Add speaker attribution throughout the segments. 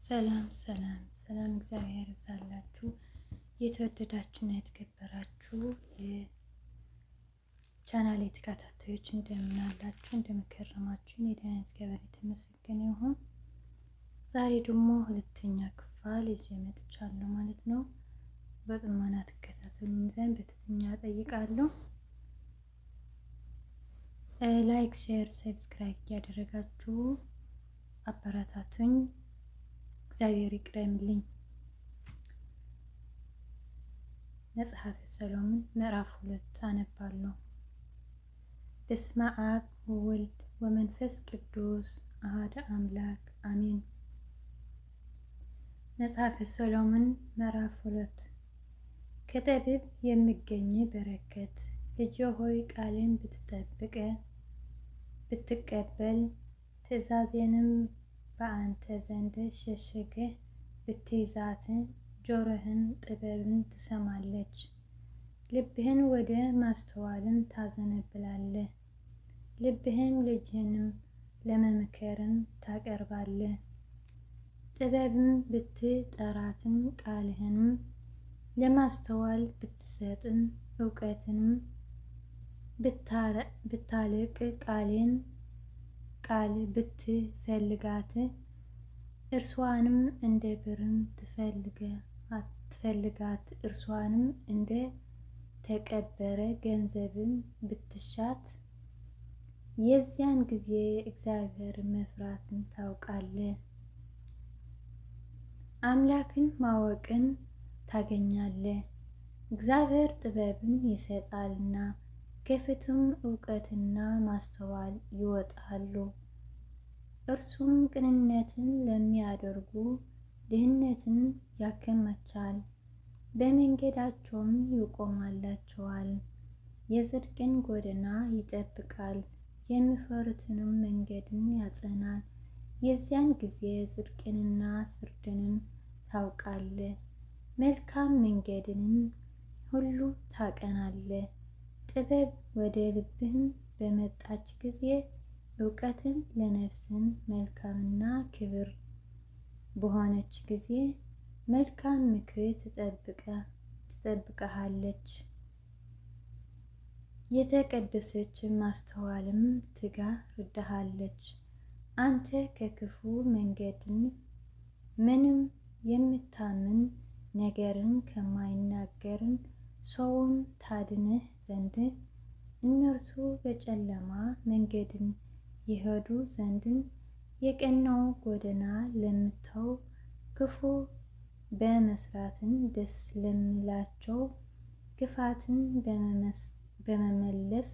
Speaker 1: ሰላም ሰላም ሰላም፣ እግዚአብሔር ይብዛላችሁ። የተወደዳችሁና የተከበራችሁ የቻናሌ ተከታታዮች እንደምን አላችሁ? እንደምከረማችሁ? የደህና እግዚአብሔር የተመሰገነ ይሁን። ዛሬ ደግሞ ሁለተኛ ክፍል ይዤ መጥቻለሁ ማለት ነው። በጥሞና ትከታተሉኝ ዘንድ በትህትና እጠይቃለሁ። Like፣ share፣ subscribe እያደረጋችሁ አበረታቱኝ። እግዚአብሔር ይቅደምልኝ። መጽሐፈ ሰሎሞን ምዕራፍ 2 አነባለሁ። በስመ አብ ወወልድ ወመንፈስ ቅዱስ አሐዱ አምላክ አሜን። መጽሐፈ ሰሎሞን ምዕራፍ 2። ከጠቢብ የሚገኝ በረከት። ልጄ ሆይ፣ ቃሌን ብትጠብቅ ብትቀበል፣ ትእዛዜንም በአንተ ዘንድ ሸሽገህ ብትይዛት፣ ጆሮህን ጥበብን ትሰማለች፣ ልብህን ወደ ማስተዋልን ታዘነብላለህ። ልብህን ልጅህንም ለመምከርን ታቀርባለህ። ጥበብን ብትጠራትን ቃልህንም ለማስተዋል ብትሰጥን፣ እውቀትንም ብታልቅ፣ ቃሌን ቃል ብትፈልጋት፣ እርሷንም እንደ ብርን ትፈልጋት፣ እርሷንም እንደ ተቀበረ ገንዘብን ብትሻት፣ የዚያን ጊዜ እግዚአብሔር መፍራትን ታውቃለህ፣ አምላክን ማወቅን ታገኛለህ። እግዚአብሔር ጥበብን ይሰጣልና፣ ከፊቱም እውቀትና ማስተዋል ይወጣሉ። እርሱም ቅንነትን ለሚያደርጉ ድህነትን ያከማቻል፣ በመንገዳቸውም ይቆማላቸዋል። የጽድቅን ጎዳና ይጠብቃል፣ የሚፈሩትንም መንገድን ያጸናል። የዚያን ጊዜ ጽድቅንና ፍርድንም ታውቃለህ፣ መልካም መንገድንም ሁሉ ታቀናለህ። ጥበብ ወደ ልብህም በመጣች ጊዜ፣ እውቀትን ለነፍስን መልካምና ክብር በሆነች ጊዜ፣ መልካም ምክር ትጠብቅሃለች። የተቀደሰች ማስተዋልም ትጋርድሃለች። አንተ ከክፉ መንገድን ምንም የምታምን ነገርን ከማይናገርን ሰውን ታድንህ ዘንድ፣ እነርሱ በጨለማ መንገድን ይሄዱ ዘንድን፣ የቀናው ጎዳና ለምተው፣ ክፉ በመስራትን ደስ ለሚላቸው፣ ክፋትን በመመለስ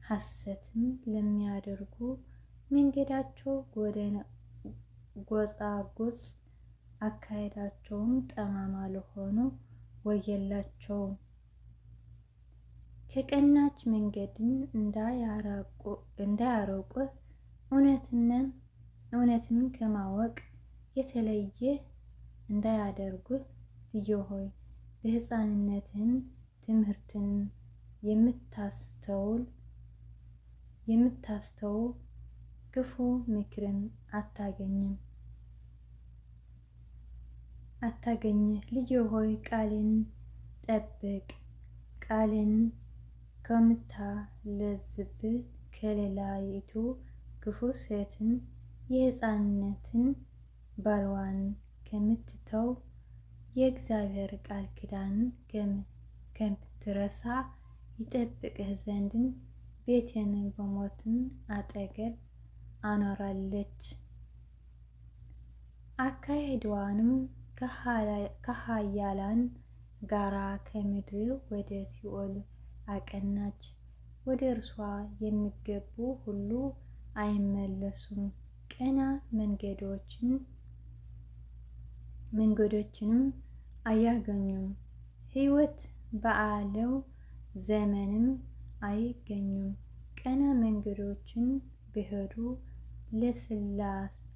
Speaker 1: ሐሰትን ለሚያደርጉ፣ መንገዳቸው ጎጻጎጽ አካሄዳቸውም ጠማማ ለሆኑ ወየላቸው። ከቀናች መንገድን እንዳያረቁህ፣ እውነትን ከማወቅ የተለየ እንዳያደርጉህ። ልጄ ሆይ፣ በሕፃንነትህን ትምህርትን የምታስተው፣ ክፉ ምክርን አታገኝም አታገኝህ። ልጄ ሆይ፣ ቃሌን ጠብቅ፣ ቃሌን ከምታለዝብ ከሌላይቱ ክፉ ሴትን፣ የሕፃንነትን ባልዋን ከምትተው፣ የእግዚአብሔር ቃል ኪዳን ከምትረሳ ይጠብቅህ ዘንድን ቤቴን በሞትን አጠገብ አኖራለች። አካሄድዋንም ከኃያላን ጋራ ከምድር ወደ ሲኦል አቀናች። ወደ እርሷ የሚገቡ ሁሉ አይመለሱም። ቀና መንገዶችንም አያገኙም። ሕይወት በአለው ዘመንም አይገኙም። ቀና መንገዶችን ቢሄዱ፣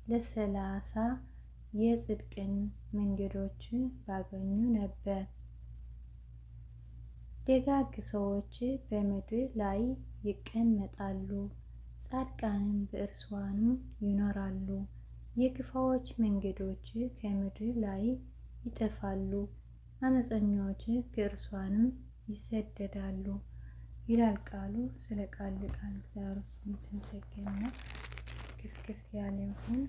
Speaker 1: ለ30 የጽድቅን መንገዶች ባገኙ ነበር። ደጋግ ሰዎች በምድር ላይ ይቀመጣሉ፣ ጻድቃንም በእርስዋም ይኖራሉ። የክፋዎች መንገዶች ከምድር ላይ ይጠፋሉ፣ አመፀኞች ከእርሷንም ይሰደዳሉ ይላል ቃሉ። ስለ ቃል ቃል እግዚአብሔር ስም የተመሰገነ ክፍ ክፍ ያለ ይሁን።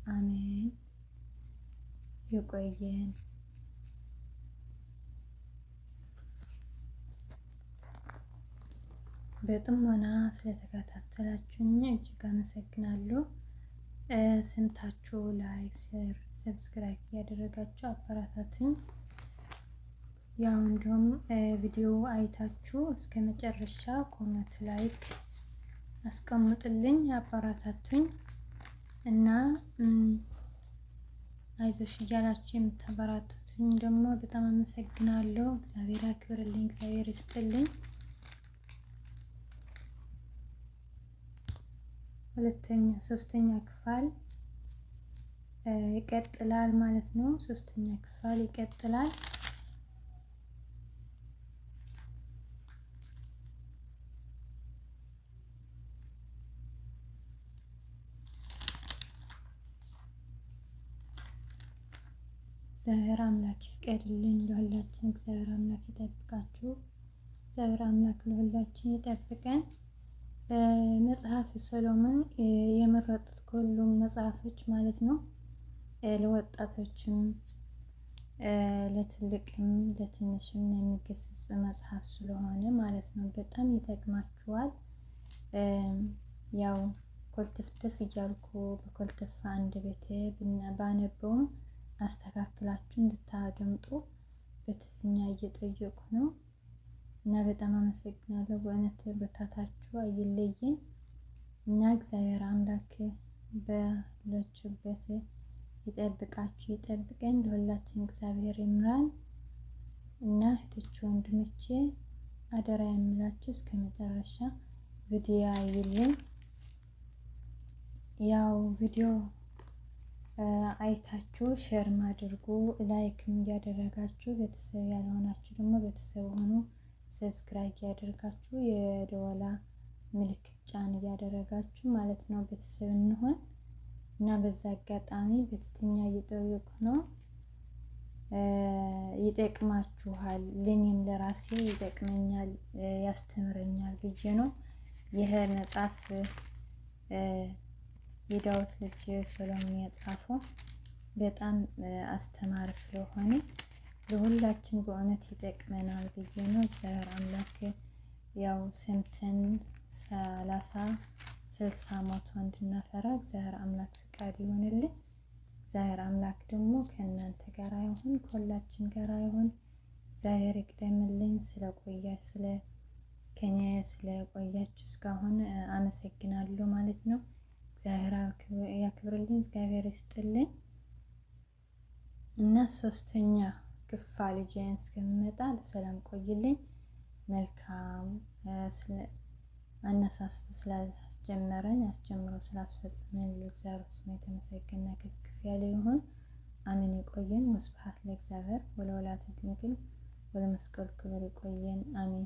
Speaker 1: አሜን። ይቆየን። በጥሞና ስለተከታተላችሁኝ እጅግ አመሰግናለሁ። ሰምታችሁ like፣ share፣ subscribe እያደረጋችሁ አበረታቱኝ። ያው እንዲሁም ቪዲዮ አይታችሁ እስከ መጨረሻ comment፣ like አስቀምጡልኝ፣ አበረታቱኝ እና አይዞሽ እያላችሁ የምታበረታቱኝ ደግሞ በጣም አመሰግናለሁ። እግዚአብሔር ያክብርልኝ፣ እግዚአብሔር ይስጥልኝ። ሁለተኛ ሶስተኛ ክፍል ይቀጥላል ማለት ነው። ሶስተኛ ክፍል ይቀጥላል። እግዚአብሔር አምላክ ይፍቀድልን ለሁላችን። እግዚአብሔር አምላክ ይጠብቃችሁ። እግዚአብሔር አምላክ ለሁላችን ይጠብቀን። መጽሐፍ ሰሎሞን የመረጡት ከሁሉም መጽሐፎች ማለት ነው ለወጣቶችም ለትልቅም ለትንሽም የሚገስጽ መጽሐፍ ስለሆነ ማለት ነው በጣም ይጠቅማችኋል። ያው ኮልትፍትፍ እያልኩ በኮልትፍ አንደበቴ ባነበውም አስተካክላችሁ እንድታደምጡ በትህትና እየጠየቁ ነው እና በጣም አመሰግናለሁ። በእውነት ብርታታችሁ አይለየን እና እግዚአብሔር አምላክ ባላችሁበት ይጠብቃችሁ ይጠብቀን። ለሁላችን እግዚአብሔር ይምራን እና እህቶች ወንድሞቼ፣ አደራ የምላችሁ እስከ መጨረሻ ቪዲዮ አይልን። ያው ቪዲዮ አይታችሁ share ም አድርጉ፣ like ም እያደረጋችሁ ቤተሰብ ያልሆናችሁ ደግሞ ቤተሰብ ሆኑ፣ subscribe እያደረጋችሁ የደወላ ምልክት ጫን እያደረጋችሁ ማለት ነው ቤተሰብ እንሆን እና በዛ አጋጣሚ በትህትና እየጠየቁ ነው። ይጠቅማችኋል፣ ለኔም ለራሴ ይጠቅመኛል፣ ያስተምረኛል ብዬ ነው ይህ መጽሐፍ የዳዊት ልጅ ሰሎሞን የጻፈው በጣም አስተማሪ ስለሆነ ለሁላችን በእውነት ይጠቅመናል ብዬ ነው። እግዚአብሔር አምላክ ያው ሰምተን 30 60 100 እንድናፈራ እግዚአብሔር አምላክ ፍቃድ ይሆንልን። እግዚአብሔር አምላክ ደግሞ ከእናንተ ጋር ይሁን፣ ከሁላችን ጋር ይሁን። እግዚአብሔር ይቅደምልኝ። ስለ ከኔ ስለቆያችሁ እስካሁን አመሰግናለሁ ማለት ነው። እግዚአብሔር ያክብርልኝ፣ እግዚአብሔር ይስጥልኝ እና ሶስተኛ ክፍል ይዤ እስከምመጣ በሰላም ቆይልኝ። መልካም አነሳስቶ ስላስጀመረኝ አስጀምሮ ስላስፈጸመኝ ለእግዚአብሔር ስም የተመሰገነ ከፍ ከፍ ያለ ይሁን። አሜን። ይቆየን። ወስብሐት ለእግዚአብሔር ወለወላዲቱ ድንግል ወለመስቀሉ ክቡር። ይቆየን። አሜን።